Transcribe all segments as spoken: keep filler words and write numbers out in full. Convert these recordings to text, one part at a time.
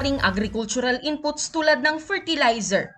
Ring agricultural inputs tulad ng fertilizer,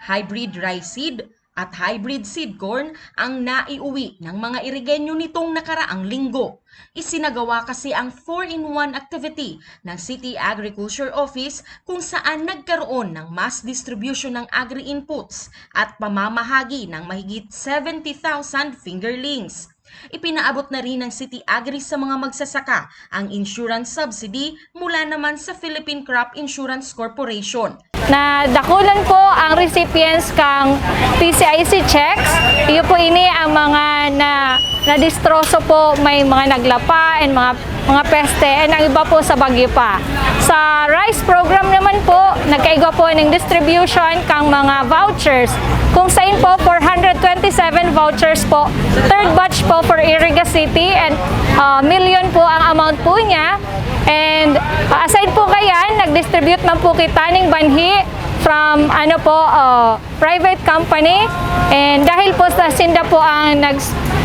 hybrid rice seed, at hybrid seed corn ang naiuwi ng mga Irigenyo nitong nakaraang linggo. Isinagawa kasi ang four-in-one activity ng City Agriculture Office kung saan nagkaroon ng mass distribution ng agri-inputs at pamamahagi ng mahigit seventy thousand fingerlings. Ipinaabot na rin ng City Agri sa mga magsasaka ang insurance subsidy mula naman sa Philippine Crop Insurance Corporation. Nadakulan po ang recipients kang P C I C checks. Iyo po ini ang mga na, nadistroso po, may mga naglapa and mga, mga peste, and ang iba po sa bagyo pa. Sa rice program naman po, nagkaigwa po ng distribution kang mga vouchers. Kung sain po, four hundred twenty-seven vouchers po. Third batch po for Iriga City and, ah, milyon po ang amount po niya. And, ah, aside po kayan, nag-distribute man po kita ning banhi from, ano po, ah, private company. And dahil po sa sinda po ang nag,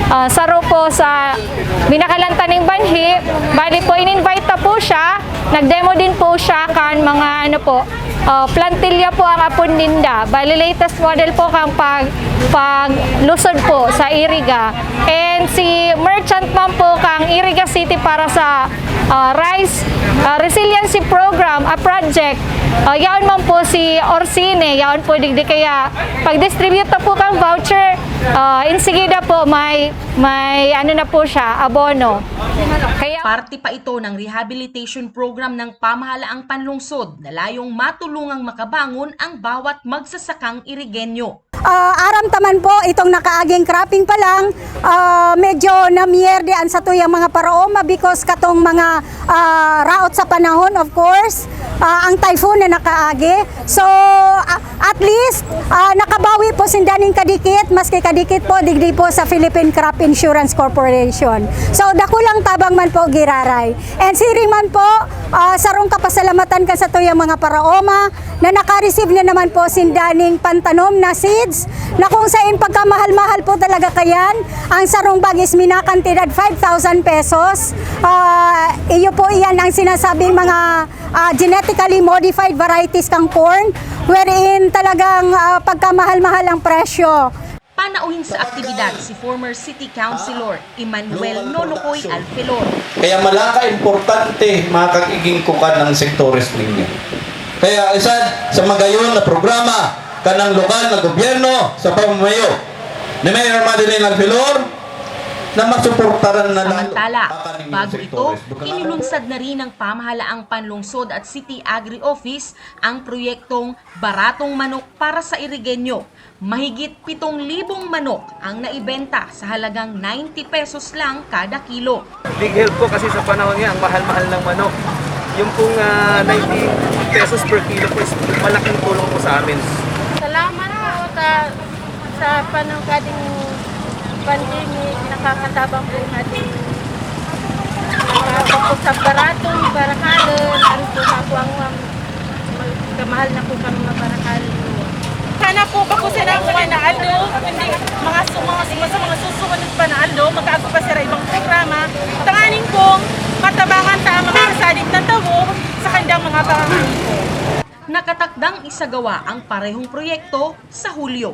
ah, saro po sa binakalanta ning banhi, bali po in-invite ta po siya, nag-demo din po siya kan mga, ano po, ah, plantilla po ang apod ninda. Bali latest model po kang pag, paglusod po sa Iriga. And si merchant man po kang Iriga City para sa, ah, rice, ah, resiliency program, a project, ah, yaon man po si Orsine, yaon po digdi. Kaya pag-distribute na po kang voucher, ah, insigida po may, may ano na po siya, abono. Kaya Parte pa ito ng rehabilitation program ng pamahalaang panlungsod na layong matulungang makabangon ang bawat magsasakang Irigenyo. Ah, aram ta man po, itong nakaaging cropping pa lang, ah, medyo namierde an satuyang mga paraoma because katong mga, ah, raot sa panahon, of course, ah, ang typhoon na nakaagi. So, ah, at least, ah, nakabawi po sinda ning kadikit, maski kadikit po, digdi po sa Philippine Crop Insurance Corporation. So, dakulang tabang man po giraray. And siring man po, ah, sarong kapasalamatan kan satuyang mga paraoma na naka-receive na naman po sinda ning pantanom na seeds na kung sain pagkamahal-mahal po talaga kayan, ang sarong bag is minakantidad five thousand pesos. Ah, iyo po iyan ang sinasabing mga, ah, genetically modified varieties kang corn, wherein talagang, ah, pagkamahal-mahal ang presyo. Panauhin sa aktibidad si former City Councilor Emmanuel Nonokoy Alfelor. Kaya malaka importante, mga kag-iging kukan ng sektores ninyo. Kaya isa sa magayon na programa kanang lokal na gobyerno sa pamamayo ni Mayor Madeline Alfelor na masuportaran na lalo Samantala, ang kaniyang bago ito, sektores. Inulunsad na rin ng pamahalaang panlungsod at City Agri Office ang proyektong Baratong Manok para sa Irigenyo. Mahigit pitong libong manok ang naibenta sa halagang ninety pesos lang kada kilo. Big help po kasi sa panahon ngayon, ang mahal-mahal ng manok. Yung pong, ah, ninety pesos per kilo po is malaking tulong po sa amin. Salamat po sa, sa panahon kading pandemic, nakakatabang po natin. Nakakapos sa baratong barakalon, ano po, makuha ang kamahal na po kami mabarakal. Sana po, bako sana ang mga naaldo, kundi mga su-, mga su-, sa mga susunod pa na aldo, magkaago pa sila ibang programa. Tanganing pong matabangan ta ang mga kasadig na tawo sa kanilang mga pangangayo. Nakatakdang isagawa ang parehong proyekto sa Hulyo.